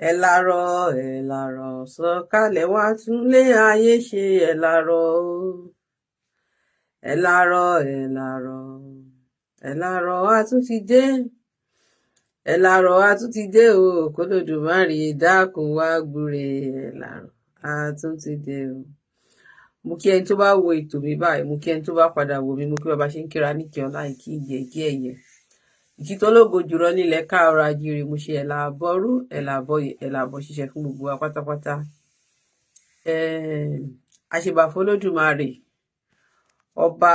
Ẹ lárọ̀, ẹ lárọ̀, sọ̀kalẹ̀ wá túnlé ayé ṣe. Ẹ lárọ̀ o, ẹ lárọ̀, ẹ lárọ̀, ẹ lárọ̀, a tún ti dé. Ẹ lárọ̀, a tún ti dé o. K'Olódùmarè dákun wá gbúre. Ẹ lárọ̀, a tún ti dé o. Mo kí ẹni tó bá wo ètò mi báyìí, mo kí ẹni tó bá padà wò mí, mo kí bàbá ṣe ń kíra ní kí ọlá, ìkí ìgẹ̀, ìkí ẹ̀yẹ, ìkí tó lógo jùlọ nílẹ̀ káàárọ̀ ajíire. Mo ṣe ẹ̀là àbọ̀rú, ẹ̀là àbọ̀yè, ẹ̀là àbọ̀ ṣiṣẹ́ fún gbogbo wa pátápátá. Àṣebà f'Olódùmarè, ọba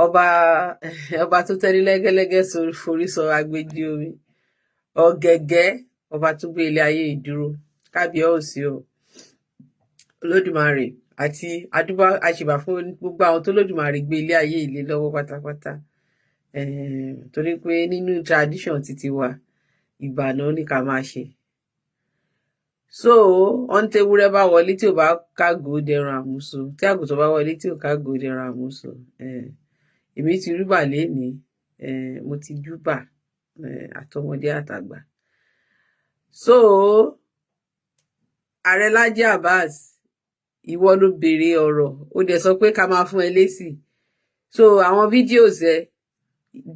ọba ọba tó tẹ́ni lẹ́gẹ́lẹ́gẹ́ forí sọ agbèjì omi ọ̀gẹ̀gẹ́, ọba tó gbé ilé ayé ìdúró. Kábíyèsí o, Olódùmarè, àti adúbà àṣebà fún gbogbo àwọn tó Olódùmarè gbé ilé ayé ìlé lọ́wọ́ pátápátá. Torí pé nínú tradition titi wa, ìbà náà ní ká máa ṣe. So wọ́n ní tewúrẹ́ bá wọlé tí ò bá kágò, dẹran àmúso. Tí àgùntàn bá wọlé tí ò kágò, dẹran àmúso. Èmi ti rúbà lénìí, mo ti júbà, àtọmọdé àtàgbà. So Ààrẹ Laji Abbas, ìwọ ló béèrè ọ̀rọ̀, ó dẹ̀ sọ pé ká máa fún ẹ lésì. So àwọn videos ẹ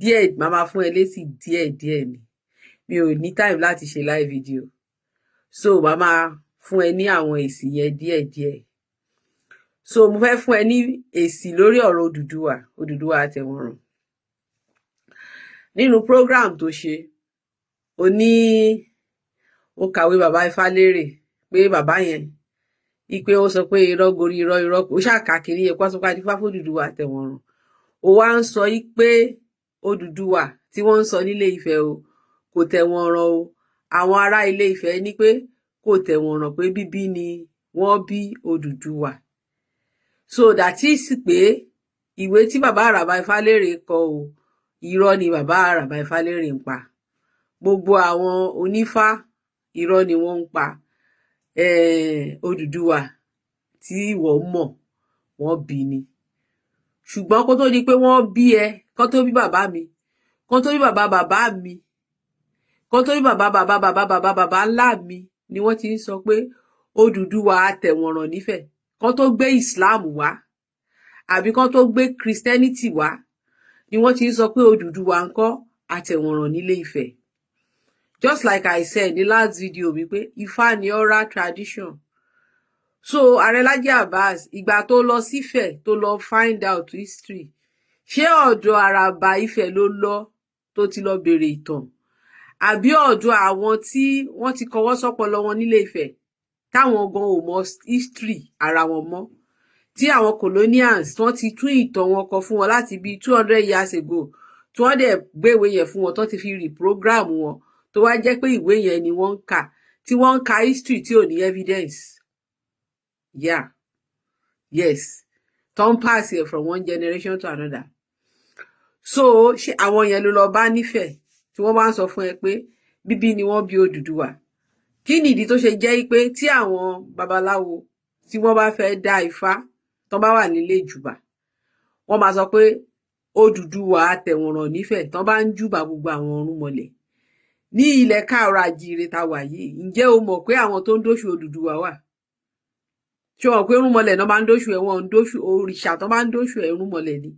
díẹ̀, máa máa fún ẹ lésì díẹ̀ díẹ̀ ni. Mi ò ní time láti ṣe live video, so màá máa fún ẹ ní àwọn èsì yẹn díẹ̀ díẹ̀. So mo fẹ́ fún ẹ ní èsì lórí ọ̀rọ̀ Odùduwà, Odùduwà àtẹ̀wọ̀nràn. Nínú program tó ṣe, o ní ó kàwé bàbá Ifálérè pé bàbá yẹn ipe ó sọ pé irọ́ gorí irọ́, irọ́ ó ṣàkàkiri yẹn kó sọ pé adífá fún Odùduwà àtẹ̀wọ̀nràn. Ó wá ń sọ yí pé Odùduwà tí wọ́n ń sọ nílé Ifẹ̀ o, kò tẹ̀wọ̀n ràn o. Àwọn ará Ilé Ifẹ̀ ní pé kò tẹ̀wọ̀n ràn, pé bíbí ni wọ́n bí Odùduwà. So that is pé ìwé tí bàbá Àràbà Ifálérè kọ o, irọ́ ni bàbá Àràbà Ifálérè ń pa. Gbogbo àwọn onífá, irọ́ ni wọ́n ń pa. Odùduwà tí ìwọ mọ̀, wọ́n bí ni. Ṣùgbọ́n kó tó di pé wọ́n bí ẹ, kó tó bí bàbá mi, kó tó bí bàbá bàbá mi, kó tó bí bàbá bàbá bàbá bàbá bàbá ńlá mi ni wọ́n ti ń sọ pé Odùduwà àtẹ̀wọ̀nràn nífẹ̀ẹ́. Kó tó gbé Islam wá àbí kó tó gbé Christianity wá ni wọ́n ti ń sọ pé Odùduwà ńkọ́ àtẹ̀wọ̀nràn nílé Ifẹ̀. Just like I said ní last video mi pé Ifá ni oral tradition. So Ààrẹ Laji Abbas, ìgbà tó lọ sífẹ̀, tó lọ find out history, ṣé ọ̀dọ̀ Àràbà Ifẹ̀ ló lọ tó ti lọ bèrè ìtàn, àbí ọ̀dọ̀ àwọn tí wọ́n ti kọwọ́ sọ́pọlọ wọn nílé Ifẹ̀, táwọn gan ò mọ history ara wọn mọ́, tí àwọn colonials tí wọ́n ti tún ìtàn wọn kọ fún wọn láti bíi 200 years ago, tí wọ́n dẹ̀ gbé ìwé yẹn fún wọn, tó ti fi reprogram wọn, tó wá jẹ́ pé ìwé yẹn ni wọ́n ń kà, tí wọ́n ń ka history tí ò ní evidence? Yeah, yes, tó ń pass it from one generation to another. So ṣé àwọn yẹn ló lọ bá nífẹ̀ẹ́ tí wọ́n bá ń sọ fún ẹ pé bíbí ni wọ́n bí Odùduwà? Kí nìdí tó ṣe jẹ́ pé tí àwọn babaláwo tí wọ́n bá fẹ́ dá ifá, tó bá wà nílé ìjùbà, wọ́n máa sọ pé Odùduwà àtẹ̀wọ̀nràn nífẹ̀ẹ́, tó bá ń júbà gbogbo àwọn ọ̀rúnmọlẹ̀ ní ilẹ̀ káàárọ̀ àjíire tá wà yìí? Ǹjẹ́ o mọ̀ pé àwọn tó ń dóṣù Odùduwà wà? Ṣé o mọ̀ pé irúnmọlẹ̀ náà máa ń dóṣù ẹ̀? Wọ́n ń dóṣù òrìṣà tó máa ń dóṣù ẹ̀, irúnmọlẹ̀ ni.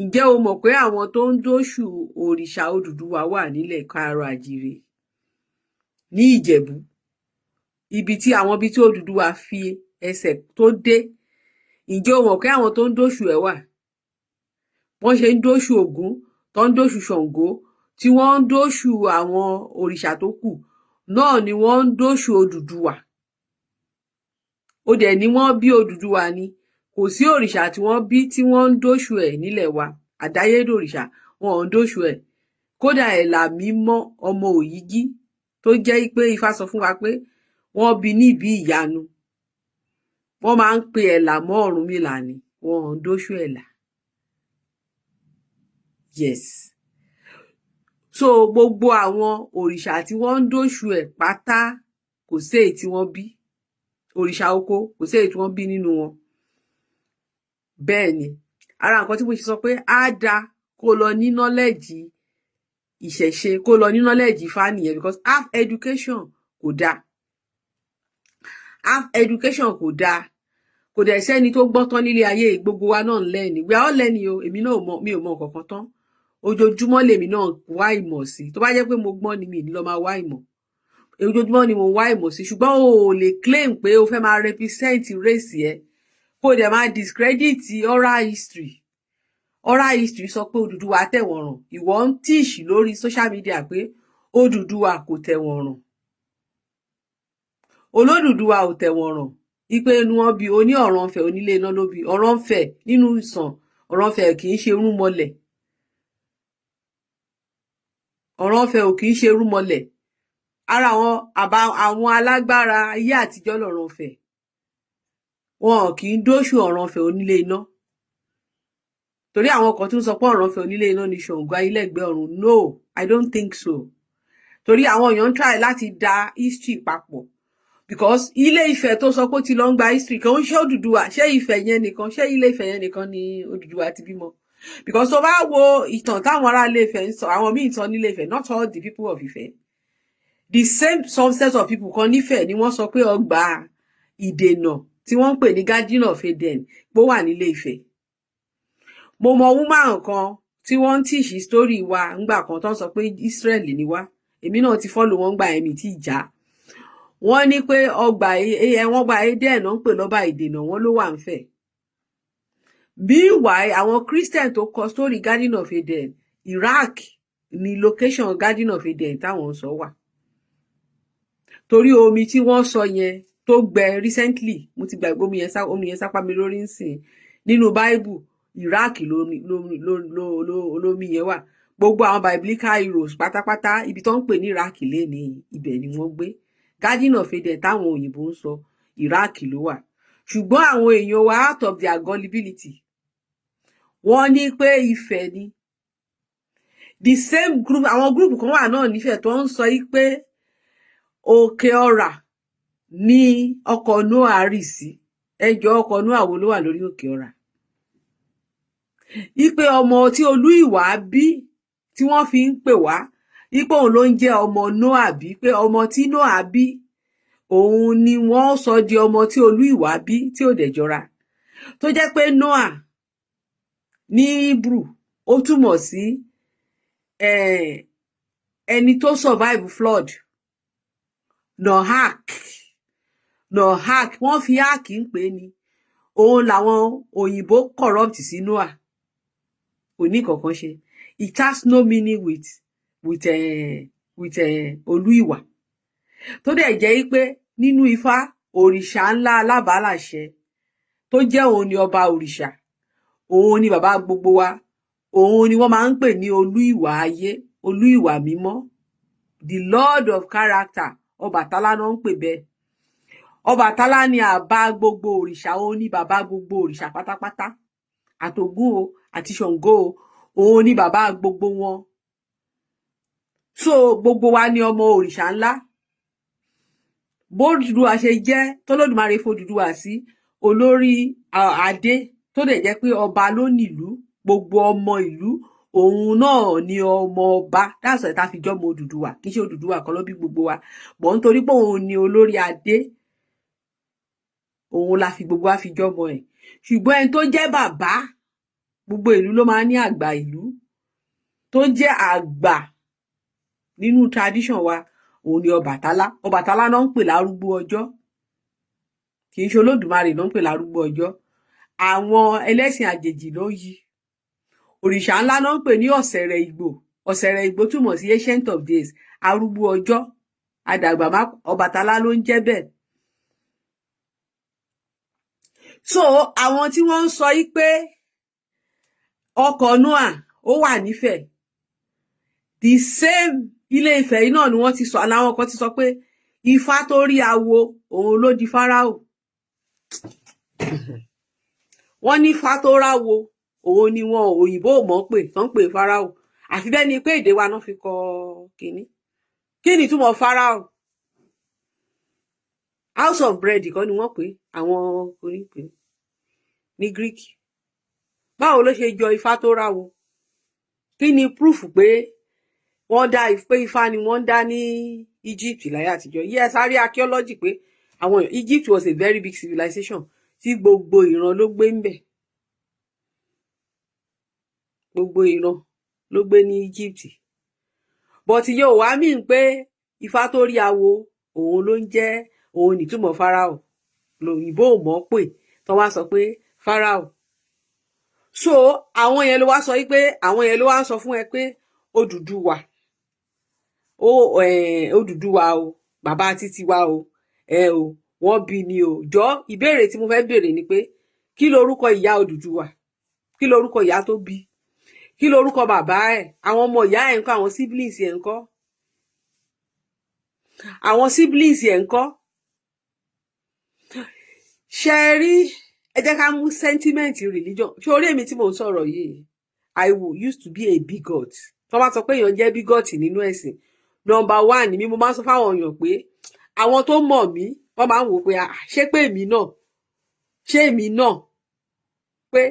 Ǹjẹ́ o mọ̀ pé àwọn tó ń dóṣù òrìṣà Odùduwà wà nílẹ̀ káàárọ̀ àjíire ní Ìjẹ̀bú, ibi tí àwọn ibi tí Odùduwà fi ẹsẹ̀ tó dé? Ǹjẹ́ o mọ̀ pé àwọn tó ń dóṣù ẹ̀ wà? Wọ́n ṣe ń dóṣù Ògún, tó ń dóṣù Ṣàngó, tí wọ́n ń dóṣù àwọn òrìṣà tó kù náà ni wọ́n ń dóṣù Odùduwà. Ó dẹ̀ ní wọ́n bí Odùduwà ni. Kò sí òrìṣà tí wọ́n bí tí wọ́n ń dóṣù ẹ̀ nílẹ̀ wa. Àdáyédò òrìṣà, wọn ò ń dóṣù ẹ̀. Kódà Ẹ̀là Mímọ́ ọmọ Òyìgí, tó jẹ́ pé Ifá sọ fún wa pé wọ́n bí níbi ìyanu, wọ́n máa ń pe Ẹ̀là mọ́ Ọ̀rúnmìlà ni, wọn ò ń dóṣù Ẹ̀là. Yes, so gbogbo àwọn òrìṣà tí wọ́n ń dóṣù ẹ̀ pátá, kò sí èyí tí wọ́n bí. Òrìṣà oko, kò sí èyí tí wọ́n bí nínú wọn. Bẹ́ẹ̀ ni ara nǹkan tí mo ṣe sọ pé á dáa kó lọ ní knowledge. Ìṣẹ̀ṣe, kó lọ ní knowledge Ifá nìyẹn, because half education kò dáa, half education kò dáa. Kò dẹ̀ sẹ́ni tó gbọ́n tán nílé ayé. Gbogbo wa náà ń learn, we are all learning o. Èmi náà mọ̀, mi ò mọ nǹkan kan tán. Ojoojúmọ́ lèmi náà wá ìmọ̀ sí. Tó bá jẹ́ pé mo gbọ́n ni, mi ní lọ máa wá ìmọ̀. Ojoojúmọ́ ni mo wá ìmọ̀ sí. Ṣùgbọ́n o ò lè claim pé o fẹ́ máa represent race ẹ, kó o dẹ̀ máa discredit oral history. Oral history sọ pé Odùduwà tẹ̀wọ̀n ràn. Ìwọ ń teach lórí social media pé Odùduwà kò tẹ̀wọ̀n ràn, Olódùduwà ò tẹ̀wọ̀n ràn, ipe inú wọn bí oní Ọ̀rànfẹ̀, onílé iná ló bí Ọ̀rànfẹ̀. Nínú ìsàn, Ọ̀rànfẹ̀ kì í ṣe irúnmọlẹ̀. Ọ̀rànfẹ̀ ò kì í ṣe irúnmọlẹ̀. Ara àwọn àbá àwọn alágbára ayé àtijọ́ lọ̀rànfẹ̀. Wọn kì í dóṣù Ọ̀rànfẹ̀ onílé iná, torí àwọn kan tún sọ pé Ọ̀rànfẹ̀ onílé iná ni Ṣàngó ayílẹ̀gbẹ́ ọ̀run. No, I don't think so, torí àwọn èèyàn ń try láti da history papọ̀, because Ilé Ifẹ̀ tó sọ pé ó ti lọ ń gba history kan ń ṣe Odùduwà. Ṣé Ifẹ̀ yẹn nìkan, ṣé Ilé Ifẹ̀ yẹn nìkan ni Odùduwà ti bímọ? Because tó bá wo ìtàn táwọn ará Ilé Ifẹ̀ ń sọ, àwọn míì sọ nílé Ifẹ̀, not all the people of Ifẹ̀, the same some set of people kan nífẹ̀ẹ́ ni wọ́n sọ pé ọgbà ìdènà tí wọ́n ń pè ní Garden of Eden pó wà nílé Ifẹ̀. Mo mọ woman kan tí wọ́n ń teach story wa ńgbà kan tó ń sọ pé Israel ni wá. Èmi náà ti follow wọn gbà ẹ̀mí tí ìjà. Wọ́n ní pé ọgbà ẹ wọ́n gba Eden náà ń pè lọ́ba ìdènà, wọn ló wà ń fẹ̀. Meanwhile, àwọn Christian tó kọ story Garden of Eden, Iraq ni location Garden of Eden táwọn ń sọ wà, torí omi tí wọ́n sọ yẹn tó gbẹ recently, mo ti gbàgbé omi yẹn sá, omi yẹn sápá mi lórí nsìn. Nínú Bible, Iraq lómi lómi yẹn wà. Gbogbo àwọn biblical heroes pátápátá, ibi tó ń pè ní Iraq lé ní ibẹ̀ ni wọ́n gbé. Garden of Eden táwọn òyìnbó ń sọ, Iraq ló wà. Ṣùgbọ́n àwọn èèyàn wa, out of their gullibility, wọ́n ní pé Ifẹ̀ ni. The same group, àwọn group kan wà náà nífẹ̀ẹ́ tó ń sọ yìí pé Òkè Ọ̀rà ní ọkọ̀ Noah rì sí. Ẹjọ́, ọkọ̀ Noah wo ló wà lórí Òkè Ọ̀rà? Ipe ọmọ tí Olú Ìwà bí tí wọ́n fi ń pè wá, ipe òun ló ń jẹ́ ọmọ Noah bí, pé ọmọ tí Noah bí òun ni wọ́n sọ di ọmọ tí Olú Ìwà bí, tí ò dẹ̀ jọra, tó jẹ́ pé Noah ní Hebrew, ó túmọ̀ sí ẹni tó survive flood. Noahk, Noahk, wọ́n fi ark ń pè é ní. Òun làwọn òyìnbó corrupt sí Noah. Kò ní kankan ṣe, it has no meaning with Olú Ìwà, tó dẹ̀ jẹ́ pé nínú Ifá, òrìṣà ńlá alábàálàṣẹ tó jẹ́ òun ni ọba òrìṣà, òun ni bàbá gbogbo wa, òun ni wọ́n máa ń pè ní Olú Ìwà ayé, Olú Ìwà mímọ́, the Lord of character. Ọbàtálá náà ń pè bẹ́ẹ̀. Ọbàtálá ni àbá gbogbo òrìṣà, òun ni bàbá gbogbo òrìṣà pátápátá, àtògún o àti Ṣàngó o, òun ni bàbá gbogbo wọn. So gbogbo wa ni ọmọ òrìṣà ńlá. Bó Odùduwà ṣe jẹ́ tọ́lọ́dùmarè f'Odùduwà sí olórí adé, tó dẹ̀ jẹ́ pé ọba ló nílùú, gbogbo ọmọ ìlú òun náà ni ọmọ ọba. That's why tá fi jọ́mọ Odùduwà. Kì í ṣe Odùduwà kan ló bí gbogbo wa bọ̀, nítorí pé òun ni olórí adé, òun la fi gbogbo wa fi jọ́mọ ẹ̀. Ṣùgbọ́n ẹni tó jẹ́ bàbá gbogbo ìlú ló máa ń ní àgbà ìlú tó jẹ́ àgbà nínú tradition wa, òun ni Ọbàtálá. Ọbàtálá náà ń pè lárúgbó ọjọ́, kì í ṣe Olódùmarè náà ń pè lárúgbó ọjọ́. Àwọn ẹlẹ́sìn àjèjì ló yí. Òrìṣà ńlá náà ń pè ní Ọ̀sẹ̀rẹ̀ Ìgbò. Ọ̀sẹ̀rẹ̀ Ìgbò túmọ̀ sí Ancient of Days, arúgbó ọjọ́, àdàgbà má. Ọbàtálá ló ń jẹ́ bẹ́ẹ̀. So àwọn tí wọ́n ń sọ yí pé ọkọ̀ Noah ó wà nífẹ̀ẹ́, the same Ilé Ifẹ̀ yìí náà ni wọ́n ti sọ. Àwọn kan ti sọ pé Ifá tó rí awo, òun ló di Fáráò. Wọ́n ní Ifá tó ráwo, òun ni wọn òyìnbó mọ̀ pé tán ń pè Fáráò. Àfi bẹ́ẹ̀ ni pé èdè wa náà fi kọ kínní. Kí ni ìtumọ̀ Fáráò? House of bread kọ́ ni wọ́n pè àwọn onípè ní Greek. Báwo ló ṣe jọ Ifá tó ráwo? Kí ni proof pé Wọ́n dá pé Ifá ni wọ́n ń dá ní Egypt láyé àtijọ́. Yes, a rí archaeology pé àwọn Egypt was a very big civilization tí gbogbo ìran ló gbé ń bẹ̀. Gbogbo ìran ló gbé ní Egypt, but yóò wá mí pé Ifá tó rí awo òun ló ń jẹ́, òun nìtúmọ̀ Pharaoh. Lòyìnbó ò mọ̀ pé tó wá sọ pé Pharaoh. So àwọn yẹn ló wá sọ pé, àwọn yẹn ló wá sọ fún ẹ pé Odùduwà ó, Odùduwà o, bàbá títí wa o, ẹ o, wọ́n bí ni o. Jọ, ìbéèrè tí mo fẹ́ béèrè ni pé, kí lorúkọ ìyá Odùduwà? Kí lorúkọ ìyá tó bí? Kí lorúkọ bàbá ẹ̀? Àwọn ọmọ ìyá ẹ̀ ńkọ́? Àwọn siblings ẹ̀ ńkọ́? Àwọn siblings ẹ̀ ńkọ́? Ṣe rí, ẹ jẹ́ ká mú sentiment religion. Ṣé orí èmi tí mò ń sọ̀rọ̀ yìí, I used to be a bigot. Tó bá sọ pé èèyàn jẹ́ bigot nínú ẹ̀sìn, number one ni mí. Mo máa ń sọ fáwọn èèyàn pé àwọn tó mọ̀ mí, wọ́n máa ń wò pé, ah, ṣé pé èmi náà, ṣé èmi náà pé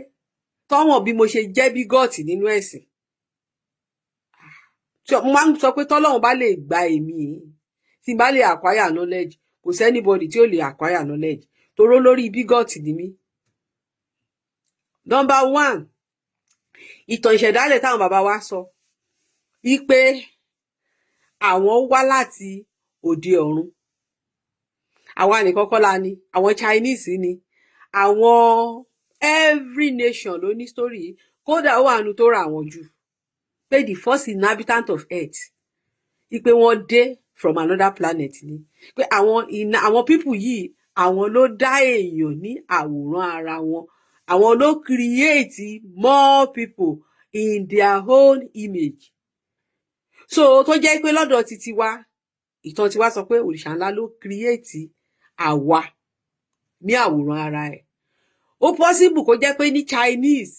tọ́wọ̀n bí mo ṣe jẹ́ bigot nínú ẹ̀sìn. Mo máa ń sọ pé tọ́lọ́run bá lè gba èmi, tí n bá lè acquire knowledge, kò sí anybody tí ó lè acquire knowledge toró lórí bigot ni mí. Number one, ìtàn ìṣẹ̀dálẹ̀ táwọn bàbá wa sọ wípé àwọn wá láti òde ọ̀run, àwa nìkan kọ́ la ní. Àwọn Chinese ni, àwọn every nation ló ní story yìí. Kódà ó wà nù tó ra àwọn jù pé the first inhabitant of earth, wípé wọ́n dé from another planet ni, pé àwọn people yìí, àwọn ló dá èèyàn ní àwòrán ara wọn, àwọn ló create more people in their own image. So tó jẹ́ pé lọ́dọ̀ títí wa, ìtàn tiwa sọ pé òrìṣà ńlá ló create àwa ní àwòrán ara ẹ̀. Ó possible kó jẹ́ pé ní Chinese,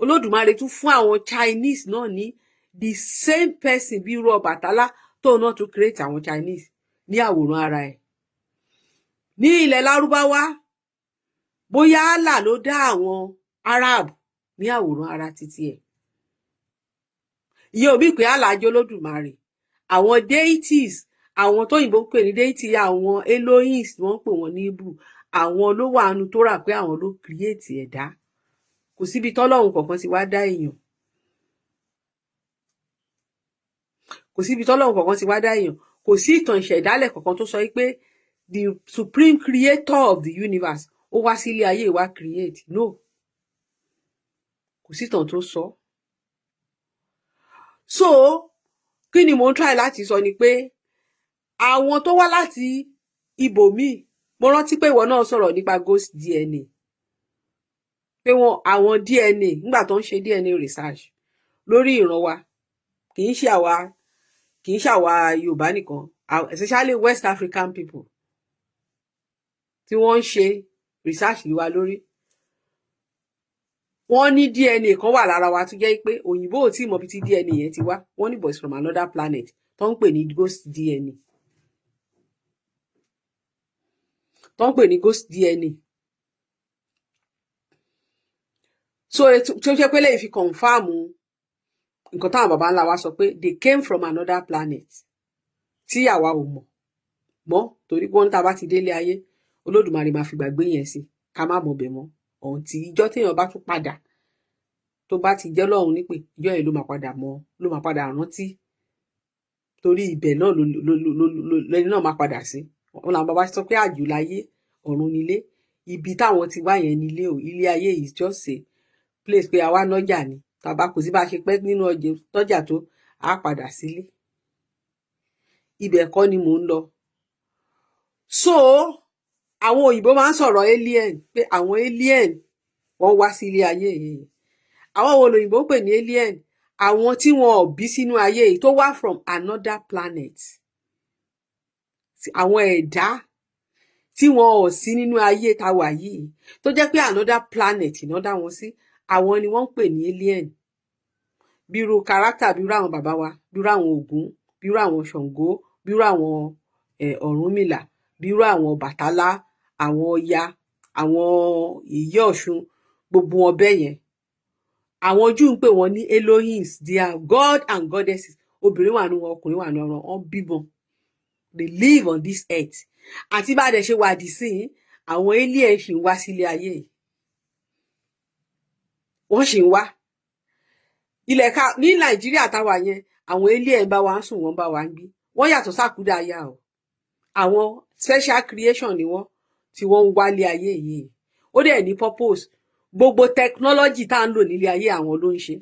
Olódùmarè tún fún àwọn Chinese náà ní the same person bí irú Ọbàtálá, tóun náà tún create àwọn Chinese ní àwòrán ara ẹ̀. Ní ilẹ̀ Lárúbáwá, bóyá Allah ló dá àwọn Arab ní àwòrán ara títí ẹ̀. Ìyẹn ò bí pé Allah jẹ́ Olódùmarè. Àwọn deities, àwọn tóyìnbó ń pè ní deity, àwọn Elohims ni wọ́n ń pè wọ́n ní Hebrew, àwọn ló wà nù tó rà pé àwọn ló create ẹ̀dá. Kò síbi tọ́lọ́run kọ̀ọ̀kan ti wá dá èèyàn. Kò síbi tọ́lọ́run kọ̀ọ̀kan ti wá dá èèyàn. Kò sí ìtàn ìṣẹ̀dálẹ̀ kọ̀ọ̀kan tó sọ pé the supreme creator of the universe ó wá sílé ayé wá create. No, kò sí ìtàn tó sọ. So kí ni mò ń try láti sọ ni pé àwọn tó wá láti ibòmíì, mo rántí pé ìwọ náà sọ̀rọ̀ nípa ghost DNA, pé wọn àwọn DNA, nígbà tó ń ṣe DNA research lórí ìran wa, kì í ṣe àwa, kì í ṣe àwa Yorùbá nìkan, especially West African people tí wọ́n ń ṣe research lé wa lórí, wọ́n ní DNA kan wà lára wa tó jẹ́ pé òyìnbó ò tí ì mọ bí tí DNA yẹn ti wá. Wọ́n ní boys from another planet tó ń pè ní ghost DNA, tó ń pè ní ghost DNA. So tó jẹ́ pé lè fi confirm nǹkan táwọn baba ńlá wa sọ pé they came from another planet tí àwa ò mọ̀ mọ́, torí pé wọ́n ní tá a bá ti délé ayé, Olódùmarè máa fi gbàgbé yẹn sí ká má mọ̀ bẹ̀ mọ́ ọ̀hún tí ìjọ́ téèyàn bá tún padà, tó bá ti jẹ́ Ọlọ́run nípè, ìjọ́ yẹn ló máa padà mọ̀, ló máa padà rántí, torí ibẹ̀ náà ló lẹni náà máa padà sí. Wọn làwọn bàbá sọ pé àjò láyé, ọ̀run nílé. Ibi táwọn ti wá yẹn nílé o. Ilé ayé is just a place pé àwa nọ́jà ni tàbá kò sí bá a ṣe pẹ́ nínú ọjà tó a padà sílé. Ibẹ̀ kọ́ ni mò ń lọ. So àwọn òyìnbó máa ń sọ̀rọ̀ alien, pé àwọn alien wọ́n wá sí ilé ayé yìí. Àwọn wo lòyìnbó ń pè ní alien? Àwọn tí wọn ò bí sínú ayé yìí, tó wá from another planet, àwọn ẹ̀dá tí wọn ò sí nínú ayé tá wà yìí, tó jẹ́ pé another planet iná dá wọn sí, àwọn ni wọ́n ń pè ní alien. Bírú character, bírú àwọn bàbá wa, bírú àwọn Ògún, bírú àwọn Ṣàngó, bírú àwọn Ọ̀rúnmìlà, bírú àwọn Ọbàtálá, àwọn Ọya, àwọn Yèyé Ọ̀ṣun, gbogbo wọn bẹ́ẹ̀ yẹn, àwọn Júù ń pè wọ́n ní Elohims. They are god and goddesses. Obìnrin wà nínú wọn, ọkùnrin wà nínú wọn. Wọ́n bímọ, they live on this earth. Àti bá a dẹ̀ ṣe wà dì sí, àwọn alien ṣì ń wá sílé ayé yìí, wọ́n ṣì ń wá ilẹ̀ ká ní Nàìjíríà táwa yẹn. Àwọn alien bá wa ń sùn, wọ́n bá wa ń gbé. Wọ́n yàtọ̀ sákúdàáyà o. Àwọn special creation ni wọ́n tí wọ́n ń wálé ayé yìí. Ó dẹ̀ ní purpose. Gbogbo technology tá à ń lò nílé ayé, àwọn ló ń ṣe.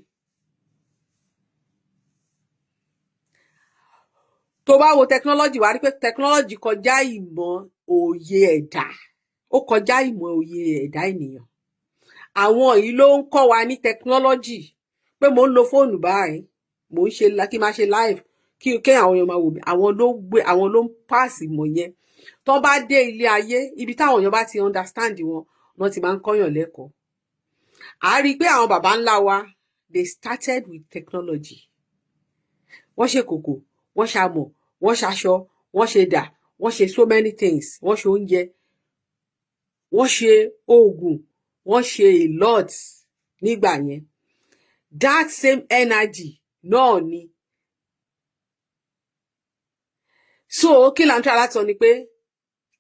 Tó bá wo technology, wàá rí pé technology kọjá ìmọ̀ òye ẹ̀dá, ó kọjá ìmọ̀ òye ẹ̀dá ènìyàn. Àwọn yìí ló ń kọ́ wa ní technology, pé mò ń lo fóònù báyìí, mò ń ṣe kí n máa ṣe live, kí àwọn èèyàn máa wò mí. Àwọn ló gbé, àwọn ló ń pass ìmọ̀ yẹn. Tó bá dé ilé ayé, ibi táwọn èèyàn bá ti understand wọn, wọn ti máa ń kọ́yàn lẹ́kọ̀ọ́. À á rí i pé àwọn baba ńlá wa, they started with technology. Wọ́n ṣe kòkò, wọ́n ṣamọ̀, wọ́n ṣaṣọ, wọ́n ṣe dà, wọ́n ṣe so many things, wọ́n ṣe oúnjẹ, wọ́n ṣe oògùn, wọ́n ṣe a lot nígbà yẹn. That same energy náà ni. So kí là ń try láti sọ ni pé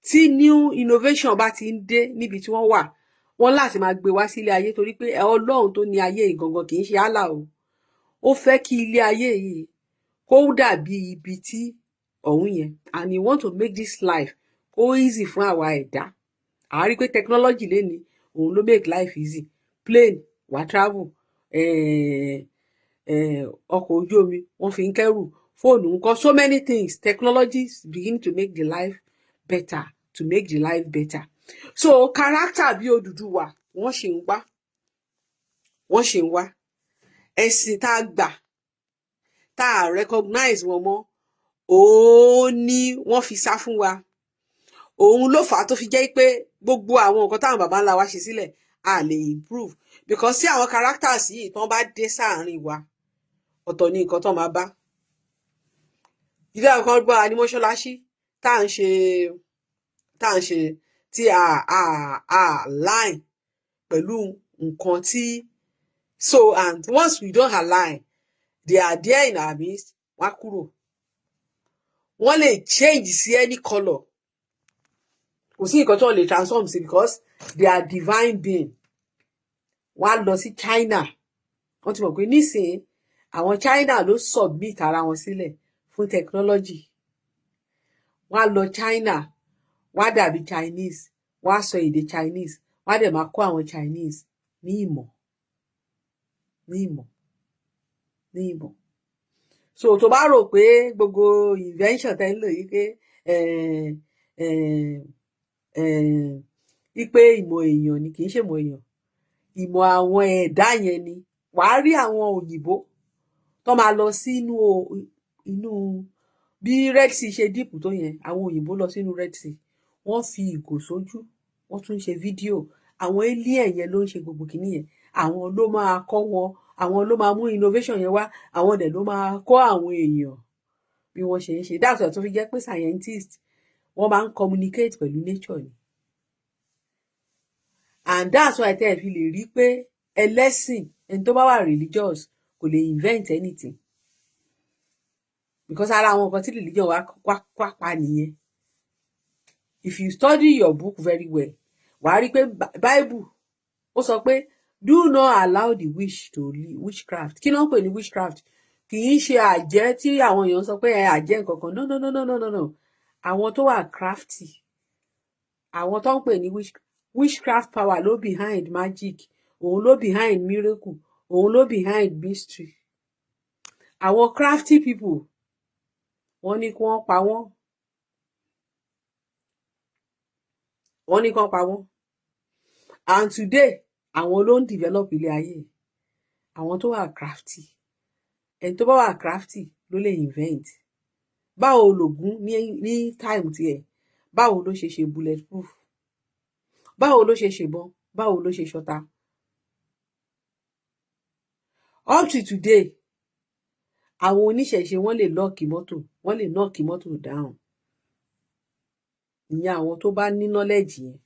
tí new innovation bá ti ń dé níbi tí wọ́n wà, wọ́n láti máa gbé wá sílé ayé, torí pé Ọlọ́run tó ní ayé yìí gangan, kì í ṣe Allah o, ó fẹ́ kí ilé ayé yìí kó dàbí ibi tí ọ̀hún yẹn, and he want to make this life kó easy fún àwa ẹ̀dá. À á rí pé technology léni, òun ló make life easy. Plane wà, travel, ọkọ̀ ojú omi, wọ́n fi ń kẹ́rù, fóònù ńkọ́, so many things. Technologies begin to make the life better, to make the life better. So character bí Odùduwà, wọ́n ṣì ń wá, wọ́n ṣì ń wá. Ẹ̀sìn tá a gbà, tá a recognize wọn mọ́, òun ni wọ́n fi sá fún wa. Òun ló fà á tó fi jẹ́ pé gbogbo àwọn nǹkan táwọn baba ńlá wa ṣe sílẹ̀, a lè improve, because tí àwọn characters yìí tán bá dé sáàárín wa, ọ̀tọ̀ ní nǹkan tó máa bá. Ilé àwọn kan gbọ́ ní mọ́ṣáláṣí tá à ń ṣe tí a align pẹ̀lú nǹkan tí. So, and once we don't align, they are there in our midst. Wọ́n á kúrò, wọ́n lè change sí any colour. Kò sí nǹkan tí wọ́n lè transform sí, because they are divine being. Wọ́n á lọ sí China. Wọ́n ti mọ̀ pé nísìnyí, àwọn China ló submit ara wọn sílẹ̀ fún technology. Wọ́n á lọ China, wọ́n á dàbí Chinese, wọ́n á sọ èdè Chinese, wọ́n á dẹ̀ máa kọ́ àwọn Chinese ní ìmọ̀, ní ìmọ̀, ní ìmọ̀. So tó bá rò pé gbogbo invention tẹ́ ń lò yìí, pé wípé ìmọ̀ èèyàn ni, kì í ṣe ìmọ̀ èèyàn, ìmọ̀ àwọn ẹ̀dá yẹn ni. Wàá rí àwọn òyìnbó tó máa lọ sínú inú bí Red Sea ṣe deep tó yẹn. Àwọn òyìnbó lọ sínú Red Sea, wọ́n fi ìgò sójú, wọ́n tún ṣe fídíò. Àwọn alien yẹn ló ń ṣe gbogbo kìíní yẹn. Àwọn ló máa kọ́ wọn, àwọn ló máa mú innovation yẹn wá, àwọn dẹ̀ ló máa kọ́ àwọn èèyàn bí wọ́n ṣe ń ṣe. That's why tó fi jẹ́ pé scientist, wọ́n máa ń communicate pẹ̀lú nature ni. And that's why tẹ́ ẹ fi lè rí pé ẹlẹ́sìn, ẹni tó bá wà religious, kò lè invent anything, because ara àwọn nǹkan tí religion wá wá pa nìyẹn. If you study your book very well, wàá rí pé Bible ó sọ pé do not allow the witch to lead. Witchcraft, kí ló ń pè ní witchcraft? Kì í ṣe àjẹ́ tí àwọn èèyàn sọ pé ẹ àjẹ́ nǹkan kan. No, no, no, no, no, no, no. Àwọn tó wà crafty, àwọn tó ń pè ní witchcraft power ló behind magic, òun ló behind miracle, òun ló behind mystery. Àwọn crafty people, wọ́n ní kí wọ́n pa wọ́n, wọ́n ní kí wọ́n pa wọ́n. And today, àwọn ló ń develop ilé ayé. Àwọn tó wà crafty, ẹni tó bá wà crafty ló lè invent. Báwo lògùn ní time tiẹ̀? Báwo ló ṣe ṣe bulletproof? Báwo ló ṣe ṣèbọn? Báwo ló ṣe ṣọta? Up to today, àwọn oníṣẹ̀ṣe, wọ́n lè lock mọ́tò, wọ́n lè knock mọ́tò down. Ìyẹn àwọn tó bá ní knowledge yẹn,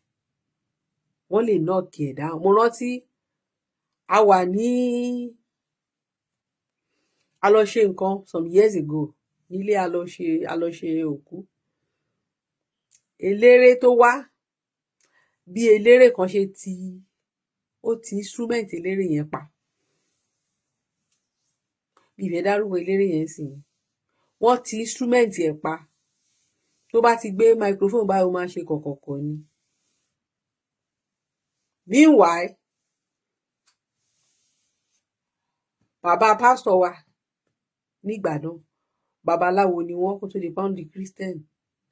wọ́n lè knock ẹ̀ down. Mo rántí a wà ní A lọ ṣe nǹkan some years ago nílé, a lọ ṣe òkú. Eléré tó wá, bí eléré kan ṣe ti, ó ti instrument eléré yẹn pa. Bí ìfẹ́ dárúkọ eléré yẹn sì, wọ́n ti instrument ẹ̀ pa. Tó bá ti gbé microphone báyìí, ó máa ṣe kọ̀kọ̀kọ̀ ni. Meanwhile, bàbá pásítọ̀ wa nígbà náà, babaláwo ni wọ́n kó tó di pound Christian.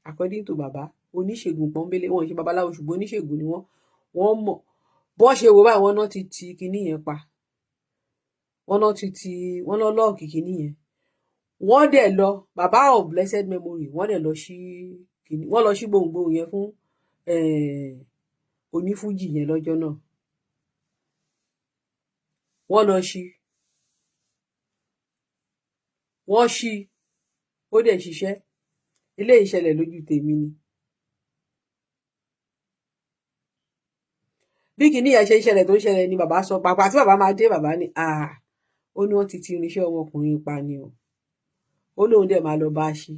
According to bàbá, oníṣègùn pọ́nbélé. Wọn ò ṣe babaláwo, ṣùgbọ́n oníṣègùn ni wọ́n. Wọ́n mọ̀ bọ́ ṣe wò báyìí, wọ́n náà ti ti kinní yẹn pa, wọ́n náà ti wọ́n náà lock kinní yẹn. Wọ́n dẹ̀ lọ, bàbá of blessed memory, wọ́n dẹ̀ lọ sí kinní, wọ́n lọ sí gbohùngbohùn yẹn fún onífújì yẹn lọ́jọ́ náà. Wọ́n lọ sí, wọ́n ṣí, ó dẹ̀ ṣiṣẹ́. Eléyìí ṣẹlẹ̀ lójú tèmi ni. Bí kinní yẹn ṣe ń ṣẹlẹ̀ tó ń ṣẹlẹ̀ ni bàbá sọ pàpà tí bàbá máa dé, bàbá ní, ó ní wọ́n ti ti irinṣẹ́ ọmọkùnrin pa ni o. Ó lóun dẹ̀ máa lọ bá a ṣí,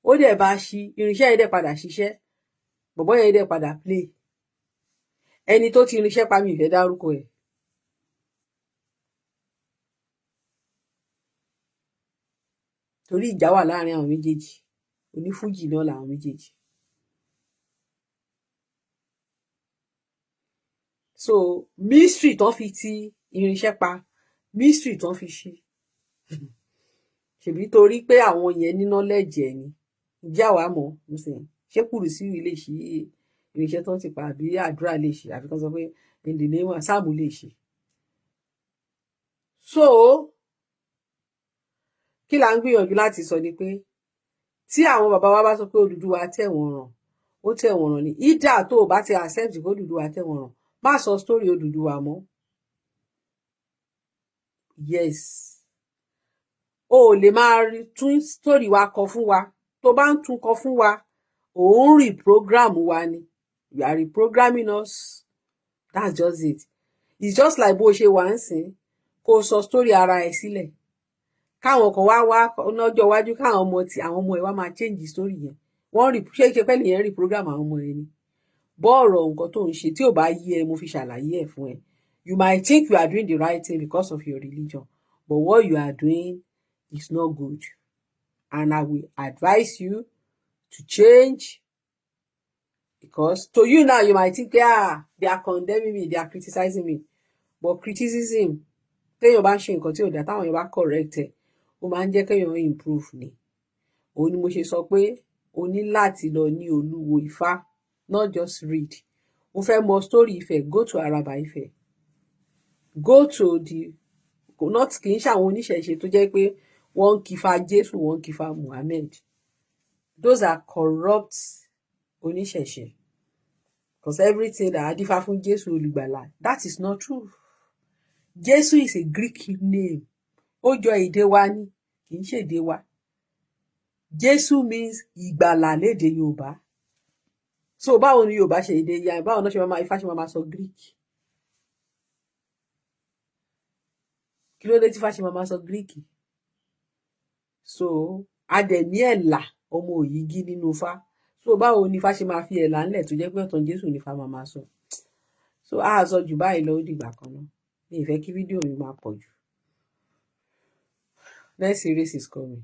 ó dẹ̀ bá a ṣí, irinṣẹ́ yẹn dẹ̀ padà ṣiṣẹ́, bọ̀bọ́ yẹn dẹ̀ padà play. Ẹni tó ti irinṣẹ́ pa, mi ìfẹ́ dárúkọ ẹ̀. Torí ìjà wà láàrin àwọn méjèèjì, onífújì náà làwọn méjèèjì. So mystery tán fi ti irinṣẹ́ pa, mystery tán fi ṣí, ṣèbí torí pé àwọn yẹn ní knowledge ẹ̀ ni. Ǹjẹ́ àwa mọ̀ nísìnyí, ṣé kùrùsíwì lè ṣí irinṣẹ́ tán ti pa, àbí àdúrà lè ṣe, àbí kán sọ pé in the name of sáàmù lè ṣe? So kí là ń gbìyànjú láti sọ ni pé tí àwọn bàbá wa bá sọ pé Odùduwà tẹ̀wọ̀n ràn, ó tẹ̀wọ̀n ràn ni. Ìdá tó o bá ti accept kó Odùduwà tẹ̀wọ̀n ràn, má sọ story Odùduwà mọ́. Yes, o ò lè máa tún story wa kọ fún wa. Tó bá ń tún kọ fún wa, ò ń reprogram wa ni. You are reprogramming us, that's just it. It's just like bó ṣe wà ń sìn, kó o sọ story ara ẹ sílẹ̀, káwọn kan wá wá lọ́jọ́ iwájú, káwọn ọmọ tí àwọn ọmọ ẹ wá máa change story yẹn. Wọ́n rí ṣé ṣe pẹ́ẹ́lí yẹn reprogram àwọn ọmọ ẹ ni. Bọ́ọ̀rọ̀ nǹkan tó ń ṣe tí ò bá yé ẹ, mo fi ṣàlàyé ẹ̀ fún ẹ. You might think you are doing the right thing because of your religion, but what you are doing is not good, and I will advise you to change, because to you now, you might think, ah, they are condemning me, they are criticizing me. But criticism, téèyàn bá ń ṣe nǹkan tí ò dáa, táwọn èèyàn bá correct ẹ, ó máa ń jẹ́ kéèyàn improve ni. Òun ni mo ṣe sọ pé o ní láti lọ ní olúwo Ifá, not just read. O fẹ́ mọ story Ifẹ̀, go to Araba Ifẹ̀, go to the, not, kì í ṣe àwọn oníṣẹ̀ṣe tó jẹ́ pé wọ́n ń kífa Jésù, wọ́n ń kífa Muhammed. Those are corrupt oníṣẹ̀ṣe, because everything that adífá fún Jésù olùgbàlà, that is not true. Jésù is a Greek name. Ó jọ èdè wa ni, kì í ṣèdè wa. Jésù means ìgbàlà lédè Yorùbá. So báwo ni Yorùbá ṣe èdè ya, báwo náà ṣe máa, Ifá ṣe máa sọ Greek? Kí ló dé tí Ifá ṣe máa sọ Greek? So a dẹ̀ ní ẹ̀là ọmọ òyìgí nínú Ifá. So báwo ni Ifá ṣe máa fi ẹ̀là ńlẹ̀ tó jẹ́ pé ọ̀tàn Jésù ní Ifá máa sọ? So a sọ jù báyìí lọ, ó dìgbà kan náà. Mi ì fẹ́ kí fídíò mi máa pọ̀ jù. Next series is coming.